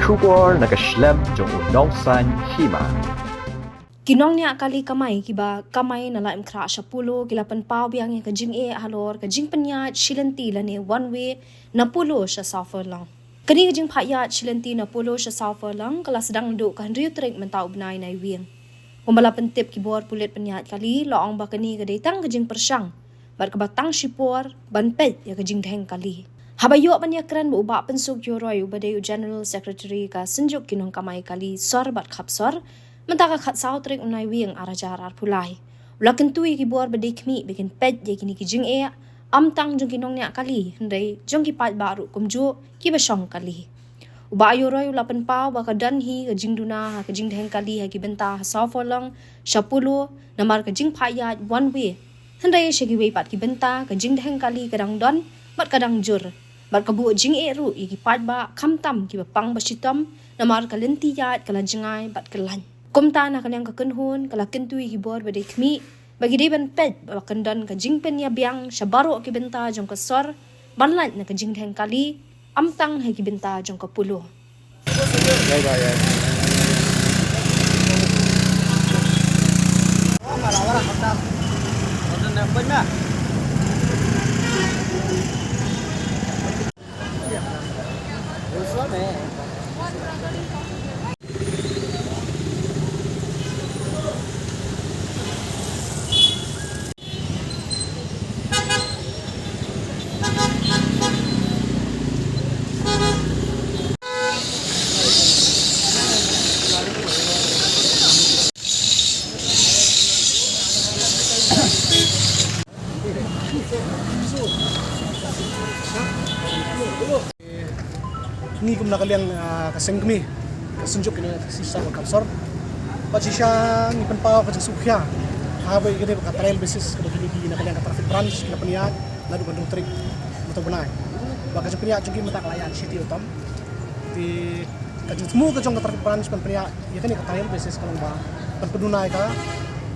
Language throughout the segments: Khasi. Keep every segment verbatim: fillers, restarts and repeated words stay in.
Khubor na ka shlem jong u nongsaiñ hima. Ki nongñiah kali kamai kiba kamai na Laitumkhrah sha Polo ki la pynpaw biang ïa ka jingeh halor ka jingpynïaid shi lynti lane one way na Polo sha South Furlong. Kane ka jingphah ïaid shi lynti na Polo sha South Furlong ka la sdang naduh ka hynriew tarik mynta u bnai Naiwieng. Kumba la pyntip ki bor pulit pynïaid kali, la ong ba kane ka dei tang ka jingpyrshang bad kaba tang shipor ban peit ïa ka jingdheng kali. Haba ïoh ban ïakren bad u Bah Pynsuk Ïew Roy uba dei u General Secretary ka Synjuk ki nongkamai kali sor bad khapsor, mynta ka khatsaw tarik u Naiwieng ar hajar arphew lai, u la kyntu ïa ki bor ba dei khmih ba kin peit ïa kine ki jingeh, ym tang jong ki nongñiah kali hynrei jong ki paidbah ruh kumjuh kiba shong kali. U Bah Ïew Roy u la pynpaw ba ka don hi ka jingduna ha ka jingdheng kali ha ki bynta ha South Furlong sha Polo namar ka jingphah ïaid one way. Hynrei sha kiwei pat ki bynta ka jingdheng kali ka dang don bad ka dang jur, bad ka buh jingeh ruh ïa ki paidbah khamtam kiba pang ba shitom namar ka lynti ïaid ka la jngai bad ka laiñ. Kumta na ka liang ka kynhun ka la kyntu ïa ki bor ba dei khmih ba ki dei ban peit ba kan don ka jingpynïabiang sha baroh ki bynta jong ka sor ban lait na ka jingdheng kali, ym tang ha ki bynta jong ka Polo. Ngi kum na ka liang, ah, ka seng kmie ka Synjuk kine ki shisha ka Kapsor. Bad shisha ngi pynpaw ka jingsngewkhia haba ïa kane ka trial basis kaba kine ki na ka liang ka traffic branch ki la pynïaid naduh ka hynriew tarik mynta u bnai. Bad ka jingpynïaid jong ki mynta ka la ïaid shi taïew tam. Te ka jingthmu ka jong ka traffic branch ban pynïaid ïa kane ka trial basis ka long ba ban pynduna ïa ka,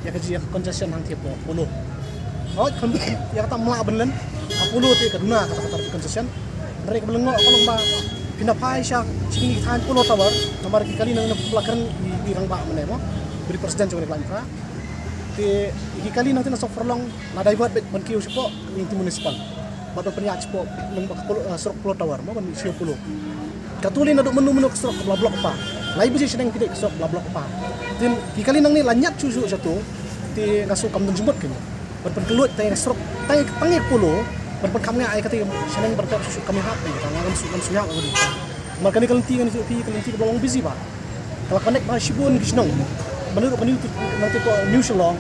ïa ka jing congestion hangtei hapoh Polo. Hooid, kham ïa kata ym lah ban len ha Polo te ka duna kata ka traffic congestion. Hynrei kaba lyngngoh ka long ba phin da phai sha shi kine ki thaiñ Polo Tower namar ki kali nangta ba la kren i, i rangbah mynne mo, ba dei president jong kane ka Laitumkhrah. Te ki kali nangta na South Furlong la divert beit ban kiew shapoh Lingti Municipal. Bad ban pynïaid shapoh, lem ba ka Polo, eh, surok Polo Tower mo, ban sha Polo. Kato lei naduh mynno mynno ka surok kaba la block path. Lai baje shaneng ki dei ka surok kaba la block path. Te ki kali nangne la ñiad shuh shuh shato. Te nga sngew kam don jingmut kane ban pynkhlaiñ tang ïa ka surok, tang ïa, tang ïa ka Polo, ban pynkham nga ïa kata shaneng ban pep shuh shuh kam ïahap ïa kata, nga ngam shu, ngam shu ïahap ïa kata. Namar kane ka lynti ngan ïathuh ïa phi, ka lynti kaba long busy ba ka la connect bha shibun ki shnong. Ba naduh ka New, nangta ka New Shillong,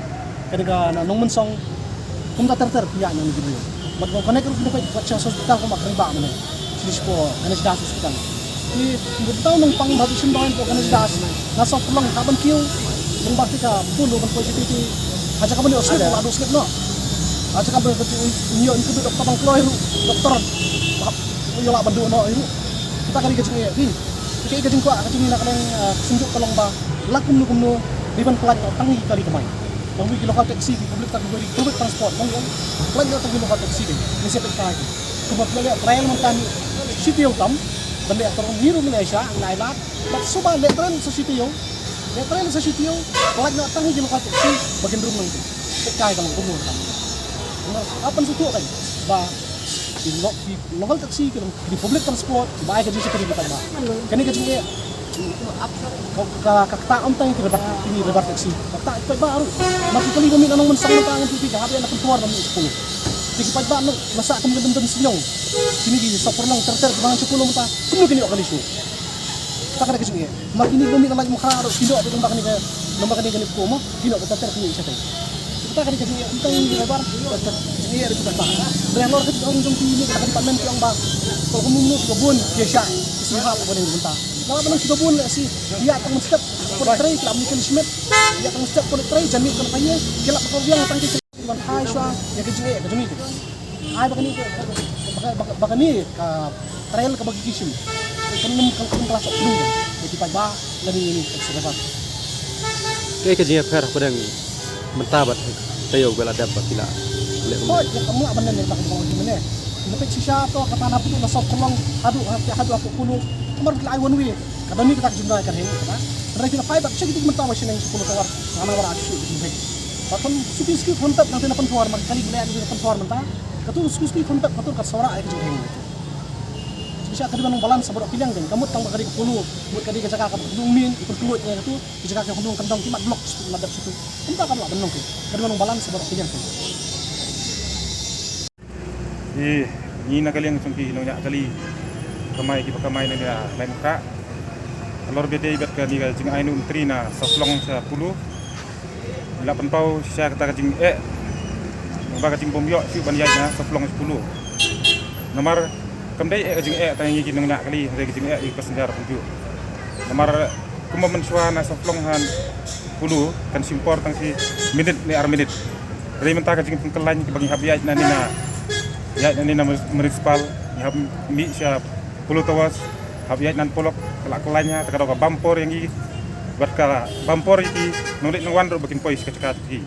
ka dei ka na Nongmynsong, kumta ter ter phi ïaid na New Shillong. Bad ka connect ruh phi da peit, wat sha hospital kumba kren ba mynne. Shi shi ko Ganesh Das Hospital. Ki bynta nongpang ba ki shim ba ko Ganesh Das. Na South Furlong ka ban kiew, nang ba ki ka Polo ban ko shi ti. Haja ka ban ïoh slip, ba do slip no. Haja ka ban ko ti ïoh in kudu doktor ban kloi ruh, doktor. Ba ïoh la ban do no ruh. Kita ka dei ka jingeh phi. Ki, ka jingkwah ka jong ngi na ka liang, ah, Synjuk ka long ba la kumno kumno dei ban pynlait noh tang ïa ki kali kamai. Long wi ki local taxi, ki public, ki public transport, long wi pynlait noh tang ki local taxi dei. Ngi sa peit kai ki. Kumba phi la leh trial mynta shi taïew tam ban leh tyrwa, ngi ruh ngi leh sha, ngi la ai lad. Bad shuwa leh trial sa shi taïew. Leh trial sa shi taïew, pynlait noh tang ïa ki local taxi ba kin rung nangta. Peit kai ka long kumno ka. Hap ban sngewthuh kai ba ki lo-, ki local taxi, ki long, ki public transport, ki ba ai ka jingshakri ki paidbah. Kane ka jingeh ka, ka, ka kata ym tang ki driver, ki driver taxi. Ka kata ki paidbah ruh. Namar ki kali ba mih na Nongmynsong mynta ngan ïathuh ïa phi, ka hap ïa na Pynthor ba mih sha Polo. Te ki paidbah na, na sah kum ka dum dum shnong. Kine ki South Furlong ter ter ki ba ngan sha Polo mynta. Kumno kin ïoh kali shuh. Kata ka dei ka jingeh. Namar kine ki ba mih na Laitumkhrah ruh ki ïoh ba kane ka, namar kane kane ka mo, ki ïoh ba ter ter ki ïoh shatai. Kata ka dei ka jingeh, ym tang ki driver, ka jingeh ruh ki paidbah. Hynrei halor ka jingong jong ki ne ka department ki ong ba, ko kumno kumno ki bun ki shah, ki sngewhap ba dei mynta. Namar ba nang ki bun lehse ïa tang mynstep, pyntrei ki la mih ki shmet, ïa tang mynstep pyntrei jan mih pyntrei, ki la pyntrei ïa tang ki Ban phai shuwa ïa ka jingeh ka jong ngi. Ai ba kane ka, ba ka, ba ka, ba kane ka trial kaba ki shim. Kan nym, kan nym ka la sok pdung ïa ki paidbah lane ïa ngi ka survivor. Kaei ka jingïapher hapdeng mynta bad taïew ba la dep ba ki la leh kumne? Hooid, ïa ka mla ban leh ïa ka mla ban leh. Ïa ka peit shisha to kata na pdung na South Furlong haduh, haduh, haduh Polo. Namar ki la ai one way. Ka don hi kata ka jingdon ka heng kata. Hynrei phi la phai pat sha kito ki mynta ba shaneng sha Polo Tower, hana wara shu ki heng. Ba kham suki suki kham pep nangta na Pynthor, ma ka kali ki leh nangta na Pynthor mynta. Katu suki suki kham pep katu ka sawara ai ka jingheng. Shisha ka dei ban long balance baroh ki liang, ka mut tang ba ka dei ka Polo, mut ka dei ka jaka kaba khunlung miet, i Pynthor ïa katu, ki jaka ki khunlung kyndong ki mat block shuh, mat dep shuh. Kumta kam lah ban long ki. Ka dei ban long balance baroh ki liang. Ïa ngi na ka liang jong ki nongñiah kali kamai kiba kamai na ïa Laitumkhrah. Halor ba dei bad kane ka jingai na u Myntri na Sawphlong sha Polo, ngi la pynpaw shisha kata ka jingeh, ba ka jingbym ïoh shuh ban ïaid na Sawphlong sha Polo. Namar kam dei eh ka jingeh tang ïa ngi ki nongñiah kali, hynrei ka jingeh ïa ki passenger kumjuh. Namar kumba mynshuwa na Sawphlong ha Polo kan shim por tang shi minit ne ar minit. Hynrei mynta ka jingpynkylla kaba ngi hap ïaid na ne na, ïaid na ne na municipal, ngi hap mih sha Polo Towers, hap ïaid na Polok, ka la kylla ha, ta ka daw ka bam por ïa ngi, bad ka bam por ïa ki nongleit nongwan ruh ba kin poi sha ka jaka ki.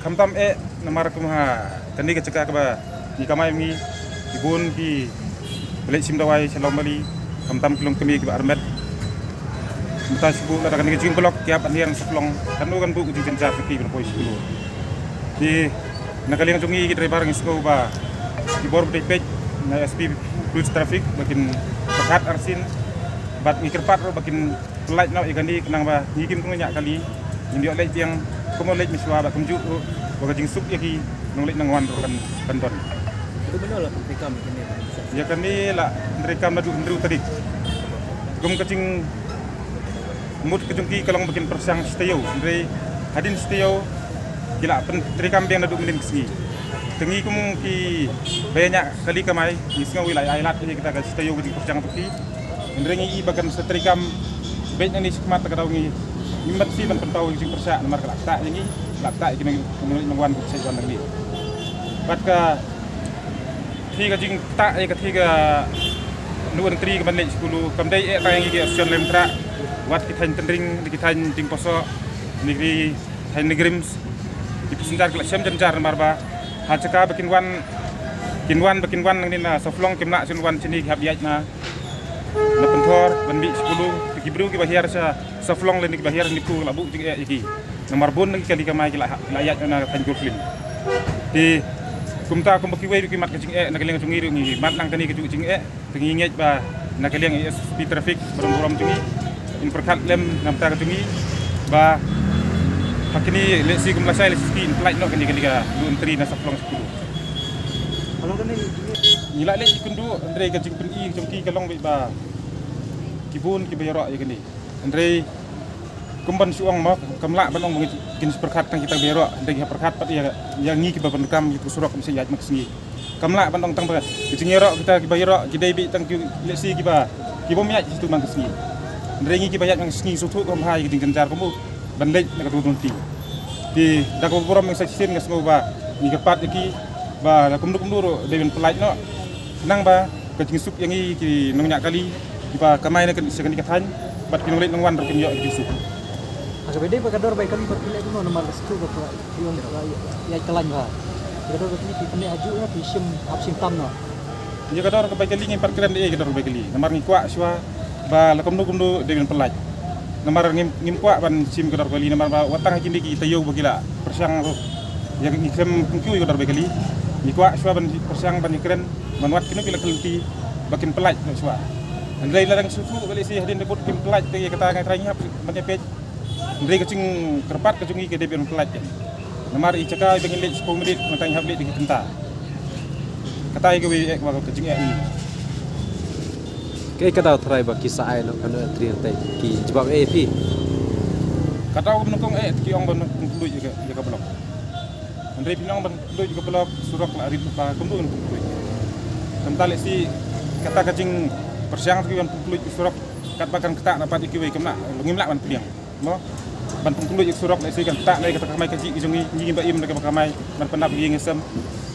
Khamtam eh namar kum ha kane ka jaka kaba ngi kamai ngi, ki bun kiba leit shim dawai sha Lawmali, khamtam ki longkmie kiba armet. Mynta shu buh lada kane ka jingblock ki hap ban hiar na Sawphlong, katno kan buh ka jingjynjar ka ki ban poi sha Polo. Te na ka liang jong ngi ki driver ngi sngew ba ki bor ba dei peit na S P Police Traffic ba kin pyrkhat arsien, bad ngi kyrpad ruh ba kin pynlait noh ïa kane khnang ba ngi kim nongñiah kali ngin ïoh leit biang kumno leit mynshuwa, bad kumjuh ruh ba ka jingsuk ïa ki nongleit nongwan ruh kan, kan don. Kito bynta la pyntreikam ïa kane? Ïa kane la pyntreikam naduh hynriew tarik. Kum ka jingmut ka jong ki ka long ba kin pyrshang shi taïew, hynrei hadien shi taïew ki la pyntreikam biang naduh mynnin ka sngi. Te ngi kum kiba ïa ñiah kali kamai ngi sngew ïa la ai lad ïa kita ka shi taïew ka jingpyrshang jong ki. Hynrei ngi i ba kan sa treikam beit nangne shakhmat, ta ka daw ngi, ngim pat sngewsih ban pynpaw ïa ka jingpyrshah namar ka la ktah ïa ngi, ka la ktah ïa ki nong, nongleit nongwan kiba shait wan nangne. Bad ka thie ka jingktah ïa ka thie ka nu entry ka ban leit sha Polo kam dei eh tang ïa ngi ki Association Laitumkhrah, wat ki thaiñ Tynring, ki thaiñ Diengpynsah, ne ki thaiñ NEIGRIHMS, ki passenger ki la shem jynjar namar ba ha jaka ba kin wan, kin wan ba kin wan nangne na Sawphlong kim lah shuh wan shane, ki hap ïaid na na Pynthor ban mih sha Polo. Te ki briew kiba hiar sha Sawphlong lane kiba hiar na Polo la buh jingeh ïa ki. Namar bun na ki kali kamai ki la ha, ki la ïaid na thaiñ Golf Link. Te kumta kumba kiwei ruh ki mad ka jingeh, na ka liang jong ngi ruh ngi mad lang kane ka jingeh. Te ngi ngeit ba na ka liang S P Traffic ba don burom jong ngi, in pyrkhat lem na bynta ka jong ngi ba ha kine lehse kum lashai lashai in pynlait noh kane ka nu entry na Sawphlong sha Polo. Ngi la leh ïakynduh, hynrei ka jingpyni jong ki ka long beit ba ki bun kiba ïaroh ïa kane. Hynrei kum ban shu ong mo, kam lah ban ong ba ngi, kin shu pyrkhat tang kita kiba ïaroh, hynrei ki hap pyrkhat pat ïa, ïa ngi kiba pyndonkam ïa ka surok kam shah ïaid man ka sngi. Kam lah ban ong tang ba ka jingïaroh kita kiba ïaroh ki dei beit tang ki lehse kiba, ki bym ïaid shuh man ka sngi. Hynrei ngi kiba ïaid man ka sngi sngewthuh kumba ïa ka jingjynjar kumno ban leit na ka dur lynti. Te da kaba burom ngi sa shisien nga sngew ba ngi kyrpad ïa ki ba la kumno kumno ruh dei ban pynlait noh, khnang ba ka jingsuk ïa ngi ki nongñiah kali kiba kamai na kane, sha kane ka thaiñ, bad ki nongleit nongwan ruh kin ïoh ki jingsuk. Ha kaba dei ba ka dor bai kali bad phi leh kumno namar ka shu ba ka ïong ba ïa ka lain ba ka dor ba kali phi pynleh ajuh na phi shim hap shim tam noh. Ïa ka dor ka bai kali ngim pat kren ïa ka dor bai kali namar ngi kwah shuwa ba la kumno kumno dei ban pynlait. Namar ngim, ngim kwah ban shim ka dor kali namar ba wat tang ha kine ki taïew ba ki la pyrshang ruh ïa ngi khlem pynkhiew ïa ka dor bai kali. Ngi kwah shuwa ban pyrshang ban ïakren ban wad kino ki la kylti ba kin pynlait noh shuwa. Hynrei lada ngi sngewthuh ba lehse hadien ba bud kim pynlait te ïa kata ngi trai ngi hap ban ïapeit. Hynrei ka jingkyrpad ka jong ngi ka dei ban pynlait. Namar i jaka iba ngin leit shiphew minit mynta ngi hap leit da ki kynta. Kata ïa kawei eh ba ka jingeh ngi. Kaei ka daw trai ba ki sa ai noh kano entry hangtai, ki jubab eh phi? Ka daw nyngkong eh ki ong ban pynpluid ïa ka, ïa ka block. Hynrei phi ong ban pynpluid ïa ka block, surok la rit lypa, kumno ban pynpluid? Kumta lehse kata ka jingpyrshang ki ban pynpluid ïa ka surok, katba kan ktah na pat ïa kiwei kim lah, ngim lah ban pdiang. Mo, ban pynpluid ïa ka surok lehse kan ktah na kata ka kamai kajih ka jong ngi, ngi ba im na kaba kamai ban pyndap ïa ka ïing ïa sem.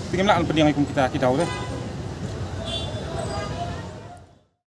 Te ngim lah ban pdiang ïa kum kita ki daw te.